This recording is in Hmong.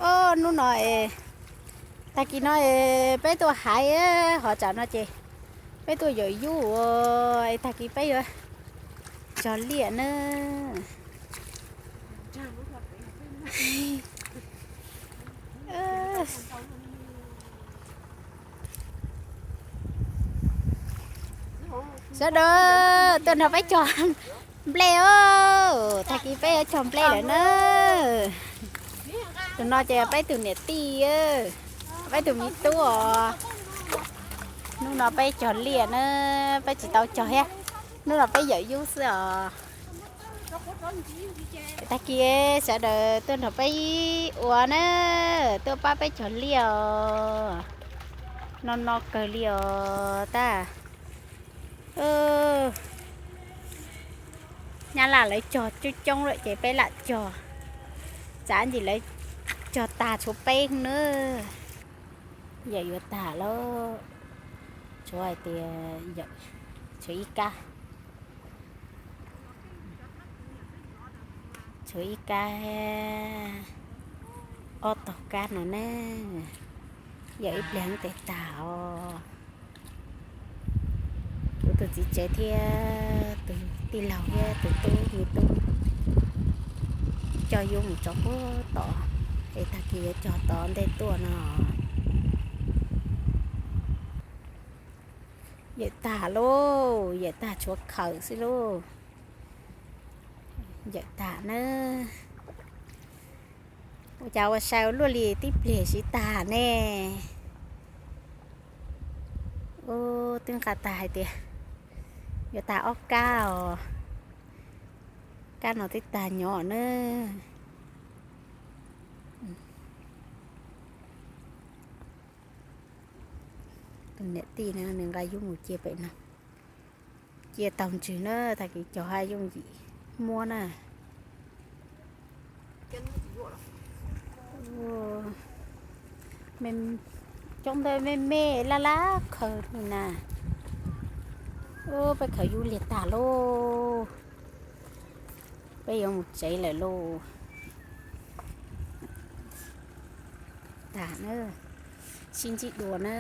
Hnub no es, tag kis no peb tuaj hais, hov tsam no ces peb tuaj yawm yub, es tag kis peb yuav cog liaj na. Sawv daws tuaj nrog peb cog nplej os, tag kis peb yuav cog nplej lawm na. Tus no ces peb tus niam tij, peb tus me tub os. Hnub no peb cog liaj na, peb tsis tau cog thiab. Hnub no peb yawm yub xwb os. Tag kis sawv daws tuaj nrog peb ua na, tuaj pab peb cog liaj os. No no kawg li os tab. Nyab laj lawv cog coob coob lawm ces peb lam cog, txav ntsis lawv cog tag tshuav peb na. Yawm yuav tag lawm, tshuav hais tias yawm tshuav ib kab, tshuav ib kab, ob tog kab no na. Yawm ib pliag tes tag os. Kuv tus txiv tsev thiab tus tij laug thiab tus tub me tub coj yub mus tso puag tod, es tag kis yuav cog tom ntej tuaj no. Yawm tag lauj, yawm tag tshuav khawm xwb lauj. Yawm tag na. Ua cas ua sai ua luaj li tib pliag siv tag ne. Ub, twb nqa tag hais tias yuav tag ob kab os. Kab no twb tag nyob na. Tus niam tij na nws nqa yub mus cia pem no, cia taug ntswg na, tag kis cog haj yooj yim muab na. Coob ntawd me me laj laj khaws li na. Ub, peb khaws yub liag tag lauj, peb yuav mus tsev lawm lauj. Tag na, sib ntsib dua na.